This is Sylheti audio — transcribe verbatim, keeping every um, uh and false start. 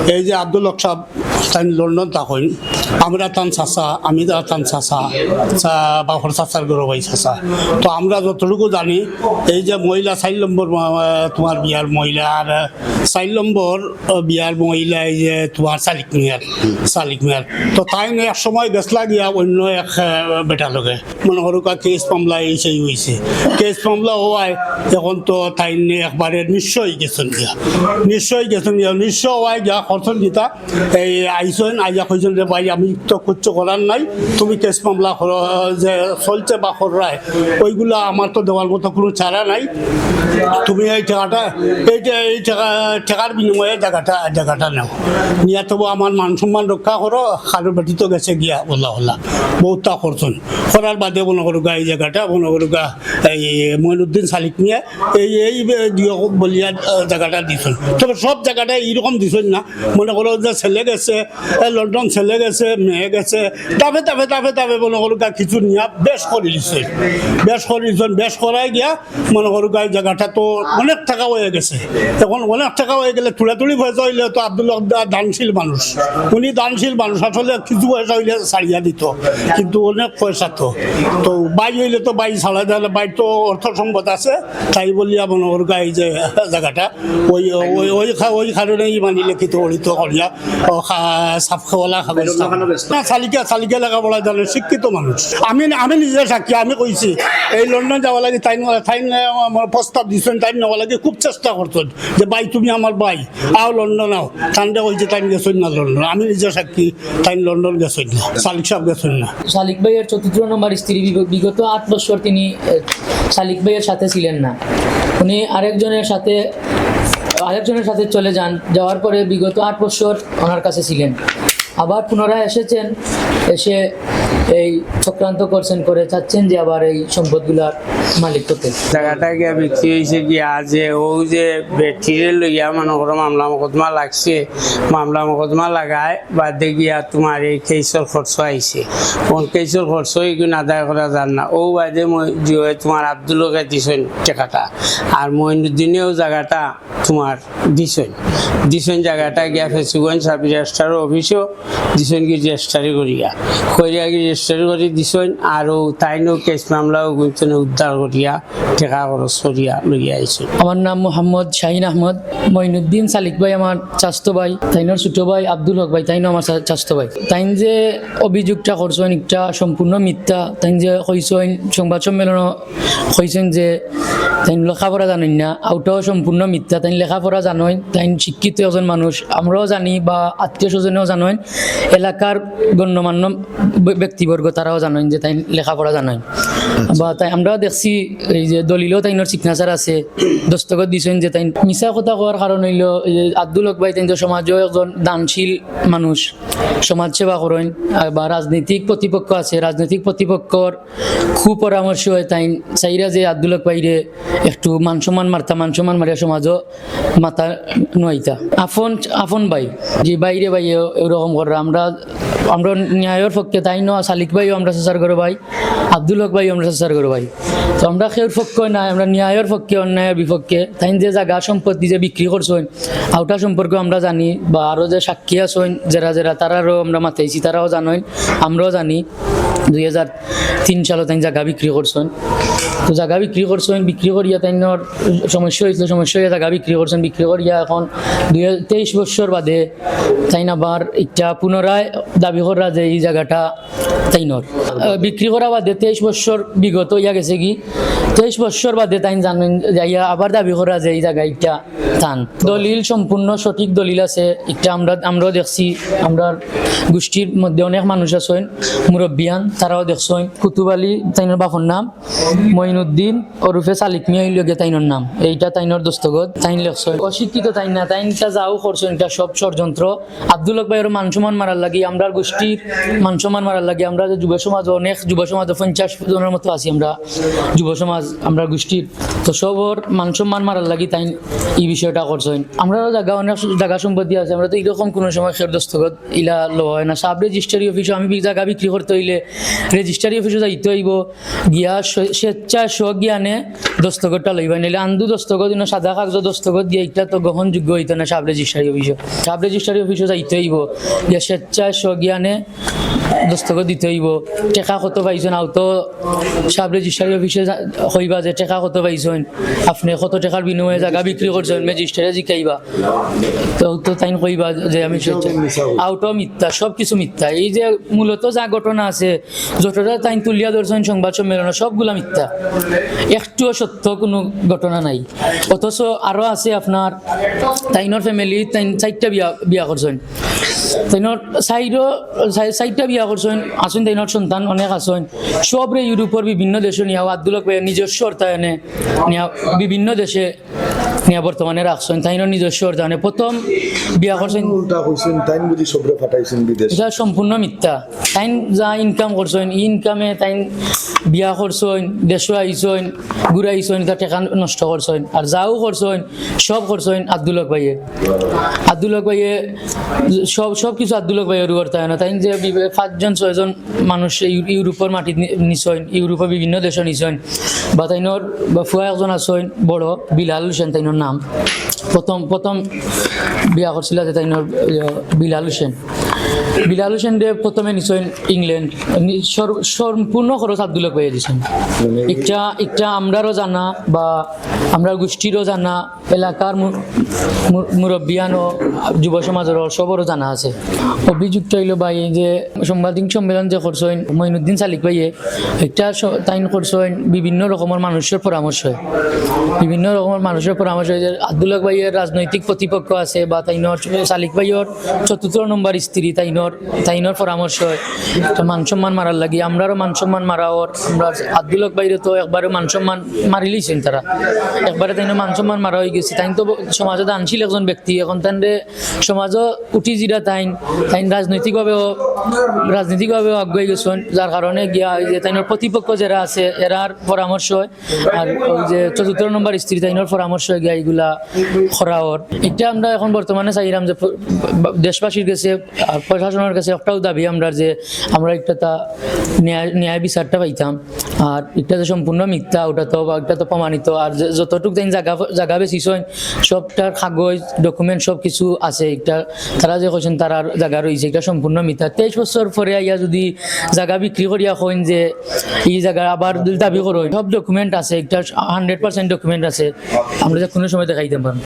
এই যে আব্দুল হক সাহেব, তাইন লন্ডন থাকইন, আমরা তান চাচা, আমি তা-, তান চাচা, চা-, বাপর চাচার ঘরর ভাই চাচা। তো আমরা যতটুকু জানি, এই যে মহিলা চাইর নম্বর, আহ, তোমার বিয়ার মহিলা, আর, আহ, চাইর নম্বর, আহ, বিয়ার মহিলা, এই যে তোমার সালিক মিয়ার, সালিক মিয়ার। তো তাইন এক সময় গেছলা গিয়া অন্য এক, আহ, বেটার লগে। মনে করুক্কা কেস মামলা এই সেই অইছে। কেস মামলা অওয়ায় এখন তো তাইন একবারে নিঃস্ব অই গেছইন গিয়া। নিঃস্ব অই গেছইন গিয়া। নিঃস্ব অওয়ায় গিয়া করছইন কিতা, এই আইছইন, আইয়া কইছইন, "রে ভাই, আমি তো কিচ্ছু করার নাই, তুমি কেস মামলা করো, যে চলছে বা কররায়, ওইগুলা আমার তো দেওয়ার মতো কুনু চারা নাই, তুমি এই টেকাটা, এই টে-, এই টেকা, টেকার বিনিময়ে জাগাটা, জাগাটা নেও, নিয়া তবু আমার মান সম্মান রক্ষা করো, কারণ বেটি তো গেছে গিয়া, বলা হলা, বউততা করছইন।" করার বাদে মনে করুক্কা এই জাগাটা, মনে করুক্কা এই মইনুদ্দিন সালিক মিয়া, এই, এই দিও বলিয়া, আহ, জাগাটা দিছইন। তবে সব জাগাটা এইরকম দিছইন না। মনে করো যে ছেলে গেছে, এ, লন্ডন ছেলে গেছে, মেয়ে গেছে, তাবে, তাবে, তাবে, তাবে মনে করুক্কা কিছু নিয়া বেশ করি দিছইন। বেশ করি দিছইন, বেশ করায় গিয়া মনে করুক্কা এই জাগাটা তো অনেক টেকা অই গেছে। এখন অনেক টেকা অই গেলে তুলাতুলি পয়সা অইলে তো আব্দুল হক দা দানশীল মানুষ, উনি দানশীল মানুষ, আসলে কিছু পয়সা অইলে ছাড়িয়া দিত, কিন্তু অনেক পয়সা তো, তো ভাই অইলে তো ভাই ছাড়া যায় না, ভাই তো অর্থ সম্পদ আছে, তাই বলিয়া মনে করুক্কা এই যে জাগাটা ওই, ওই, ওই খা-, ওই কারণেই মানে লিখিত পড়িত করিয়া, ও খা-, সাফ খাওয়ালা কাগজ। না, সালিকা, সালিকা লেখাপড়া জানে, শিক্ষিত মানুষ। আমি, আমি নিজে সাক্ষী, আমি কইছি, এই লন্ডন যাওয়া লাগি তাইন, তাইন আমার প্রস্তাব দিছইন, তাইন নেওয়া লাগি খুব চেষ্টা করছইন যে, "ভাই, তুমি আমার ভাই, আও লন্ডন আও।" তানরে কইছি, তাইন গেছইন না লন্ডন। আমি নিজে সাক্ষী, তাইন লন্ডন গেছইন না, সালিক সাহেব গেছইন না। সালিক ভাইয়ের চতুর্থ নম্বর স্ত্রী বিগ-, বিগত আট বছর তিনি, এ, সালিক ভাইয়ের সাথে ছিলেন না। উনি আরেকজনের সাথে, আরেকজনের সাথে চলে যান। যাওয়ার পরে বিগত আট বছর ওনার কাছে ছিলেন। আবার পুনরায় এসেছেন, এসে এই চক্রান্ত করছেন, করে চাচ্ছেন যে আবার এই সম্পদগুলার মালিক হতে। জাগাটা গিয়া বিক্রি অইছে গিয়া যে ও যে বেটিরে লইয়া মনে করো মামলা মকদ্দমা লাগছে, মামলা মকদ্দমা লাগায় বাদে গিয়া তোমার এই কেসর খরচ আইছে। কোন কেসর খরচ এইগুন আদায় করা যার না। ও বাদে মই-, যে তোমার আব্দুল হকে দিছইন টেকাটা, আর মইনুদ্দিনেও জাগাটা তোমার দিছইন, দিছইন জাগাটা গিয়া ফেঞ্চুগঞ্জ সাব রেজিস্ট্রারর অফিসো দিছইন কি রেজিস্ট্রারি করিয়া, করিয়া কি রেজিস্ট্রারি করি দিছইন, আর ও তাইনও কেস মামলা অগুইন থনে উদ্ধার করিয়া টেকা খরচ করিয়া লইয়া আইছইন। আমার নাম মোহাম্মদ শাহিন আহমদ। মইনুদ্দিন সালিক ভাই আমার চাচতো ভাই, তাইনর ছোট ভাই আব্দুল হক ভাই, তাইনও আমার চা-, চাচতো ভাই। তাইন যে অভিযোগটা করছইন, একটা সম্পূর্ণ মিথ্যা। তাইন যে কইছইন সংবাদ সম্মেলনও কইছইন যে তাইন লেখাপড়া জানইন না, ওটাও সম্পূর্ণ মিথ্যা। তাইন লেখাপড়া জানইন, তাইন শিক্ষিত একজন মানুষ, আমরাও জানি বা আত্মীয় স্বজনেও জানইন, এলাকার গণ্যমান্য ব্য-, ব্যক্তিবর্গ তারাও জানইন যে তাইন লেখাপড়া জানইন। বা তাই আমরাও দেখছি এই যে দলিলও তাইনর সিগনেচার আছে, দস্তখত দিছইন যে তাইন মিছা কথা কওয়ার কারণ অইলো এই যে আব্দুল হক ভাই তাইন তো সমাজও একজন দানশীল মানুষ, সমাজসেবা করইন, আহ, বা রাজনৈতিক প্রতিপক্ষ আছে, রাজনৈতিক প্রতিপক্ষর কুপরামর্শ অয় তাইন চাইরা যে আব্দুল হক ভাইরে একটু মান সম্মান মারতা, মান সম্মান মারিয়া সমাজও মাথা নুয়াইতা। আপন, আপন ভাই, যে ভাইরে ভাই এ-, এরকম কররা, আমরা, আমরা ন্যায়র পক্ষে, তাইনও সালিক ভাইও আমরা চাচার ঘরর ভাই, আব্দুল হক ভাইও আমরা চাচার ঘরর ভাই। তো আমরা কেউর পক্ষে নাই, আমরা ন্যায়র পক্ষে, অন্যায়র বিপক্ষে। তাইন যে জাগা সম্পত্তি যে বিক্রি করছইন, ওটা সম্পর্কে আমরা জানি, বা আরো যে সাক্ষী আছইন, যেরা যেরা, তারারও আমরা মাতাইছি, তারাও জানইন, আমরাও জানি। দুই হাজার তিন সালো তাইন জাগা বিক্রি করছইন। তো জাগা বিক্রি করছইন, বিক্রি করিয়া তাইনর সমস্যা অইছিল, সমস্যা অইয়া জাগা বিক্রি করছইন, বিক্রি করিয়া এখন দুই হাজার তেইশ বছর বাদে তাইন আবার একটা পুনরায় দাবি কররা যে এই জাগাটা তাইনর। আহ, বিক্রি করা বাদে তেইশ বছর বিগত অইয়া গেছে কি, তেইশ বছর বাদে তাইন জানইন, যাইয়া আবার দাবি কররা যে এই জাগা একটা তান। দলিল সম্পূর্ণ সঠিক দলিল আছে, একটা আমরা, আমরাও দেখছি, আমরার গোষ্ঠীর মধ্যে অনেক মানুষ আছইন, মুরব্বিয়ান, তারাও দেখছইন। কুতুব আলী তাইনর বাপর নাম, মঈনুদ্দিন ওরফে সালিক মিয়া অইলো গিয়া তাইনর নাম, এইটা তাইনর দস্তখত, তাইন লেখছইন। অশিক্ষিত তাইন না, তাইন ইটা যাও করছইন, ইটা সব ষড়যন্ত্র। আব্দুল হক ভাইর মান সম্মান মারার লাগি, আমরার গোষ্ঠীর মান সম্মান মারার লাগি, আমরা যে যুব সমাজ, অনেক যুব সমাজ, পঞ্চাশ জনর মতো আছি আমরা যুব সমাজ, আমরার গোষ্ঠীর। তো সবর মান সম্মান মারার লাগি তাইন ই বিষয়টা করছইন। আমরারও জাগা, অনেক জাগা সম্পত্তি আছে, আমরা তো ইরকম কুনু সময় কেউর দস্তখত ইলা লওয়া অয় না। সাব রেজিস্ট্রারি অফিসো আমি বি-, জাগা বিক্রি করতে অইলে রেজিস্ট্রারি অফিসো যাইতে অইবো, গিয়া স্ব-, স্বেচ্ছায় স্বজ্ঞানে দস্তখতটা লইবা, নাইলে আন্দু দস্তখত, ইনো সাদা কাগজো দস্তখত দিয়া ইটা তো গ্রহণযোগ্য অইতো না সাব রেজিস্ট্রারি অফিসো। সাব রেজিস্ট্রারি অফিসো যাইতে অইবো, গিয়া স্বেচ্ছায় স্বজ্ঞানে দস্তখত দিতে অইবো। টেকা কত পাইছইন, আউতো সাব রেজিস্ট্রারি অফিসে যা-, কইবা যে টেকা কত পাইছইন, আপনে কত টেকার বিনিময়ে জাগা বিক্রি করছইন, ম্যাজিস্ট্রেটে জিকাইবা। তো, তো তাইন কইবা যে আমি স্বেচ্ছায়। আউটাও মিথ্যা, সব কিছু মিথ্যা। এই যে মূলত যা ঘটনা আছে, যতটা তাইন তুলিয়া ধরছইন সংবাদ সম্মেলনো, সবগুলা মিথ্যা, একটুও সত্য কোনো ঘটনা নাই। অথচ আরো আছে আপনার, তাইনর ফ্যামিলি, তাইন চাইরটা বিয়া, বিয়া করছইন, তাইনর চাইরো, চাই-, চাইরটা বিয়া করছইন, আছইন তাইনর সন্তান অনেক আছইন, সবরে ইউরোপর বিভিন্ন দেশো নিয়া আব্দুল হক ভাইয়ে নিজস্ব অর্থায়নে নিয়া বিভিন্ন দেশো নিয়া বর্তমানে রাখছইন। তাইনর নিজস্ব অর্থায়নে প্রথম বিয়া করছইন। উল্টা কইছইন, তাইন বুঝি সবরে ফাটাইছইন বিদেশ। ইটা সম্পূর্ণ মিথ্যা। তাইন যা ইনকাম করছইন, ই ইনকামে তাইন বিয়া করছইন, দেশো আইছইন, ঘুরাইছইন, ইতা টেকা নষ্ট করছইন। আর যাও করছইন, সব করছইন আব্দুল হক ভাইয়ে। আব্দুল হক ভাইয়ে সব, সব কিছু আব্দুল হক ভাইয়ের অর্থায়নে। তাইন যে বি-, পাঁচজন ছয়জন মানুষ ইউ-, ইউরোপর মাটিত নি-, নিছইন, ইউরোপর বিভিন্ন দেশো নিছইন, বা তাইনর বা ফুয়া একজন আছইন বড়, বিলাল হোসেন তাইনর নাম। প্রথম, প্রথম বিয়া করছিলা যে তাইনর, ইয়া, বিলাল হোসেন। বিলাল হোসেনরে প্রথমে নিছইন ইংল্যান্ড, নি-, সর-, সম্পূর্ণ খরচ আব্দুল হক ভাইয়ে দিছইন। মানে ইটা, ইটা আমরারও জানা বা আমরার গোষ্ঠীরও জানা, এলাকার মু-, মু-, মুরব্বিয়ান ও যুব সমাজর সবরও জানা আছে। অভিযুক্ত অইলো ভাই, এই যে সাংবাদিক সম্মেলন যে করছইন মঈনুদ্দিন সালিক ভাইয়ে, ইটা স-, তাইন করছইন বিভিন্ন রকমর মানুষর পরামর্শে, বিভিন্ন রকমর মানুষর পরামর্শে যে আব্দুল হক ভাইয়ের রাজনৈতিক প্রতিপক্ষ আছে বা তাইনর সালিক ভাইয়ের চতুর্থ নম্বর স্ত্রী, তাইনর, তাইনর পরামর্শে একটা মান সম্মান মারার লাগি, আমরারও মান সম্মান মারা অর, আমরা আব্দুল হক ভাইরে তো একবারে মান সম্মান মারিলিছইন তারা, একবারে তাইনর মান সম্মান মারা অইগেছে। তাইন তো সমাজো দানশীল একজন ব্যক্তি, এখন তাইনরে সমাজো উঠি যিরা তাইন, তাইন রাজনৈতিকভাবেও, রাজনৈতিকভাবেও আগুয়াই গেছইন, যার কারণে গিয়া ওই যে তাইনর প্রতিপক্ষ যেরা আছে, এরার পরামর্শে আর ওই যে চতুর্থ নম্বর স্ত্রী তাইনর পরামর্শে গিয়া ইগুলা করা অর। ইটা আমরা এখন বর্তমানে চাইরাম যে প-, দেশবাসীর গেছে আর প্রশাসনর গেছে একটাউ দাবি আমরার যে আমরা একটা তা ন্যায়, ন্যায় বিচারটা পাইতাম। আর ইটা তো সম্পূর্ণ মিথ্যা, ওটা তো, ওটা তো প্রমাণিত। আর যে, যতটুক তাইন জাগা, জাগা বেচিছইন, সবটার কাগজ, document সব কিছু আছে। ইটা তারা যে কইছইন তারার জাগা রইছে, ইটা সম্পূর্ণ মিথ্যা। তেইশ বছর পরে আইয়া যুদি জাগা বিক্রি করিয়া কইন যে ই জাগা আবার দাবি করইন, সব document আছে, ইটা hundred percent document আছে, আমরা যে কোনো সময় দেখাই দিতাম পারমু।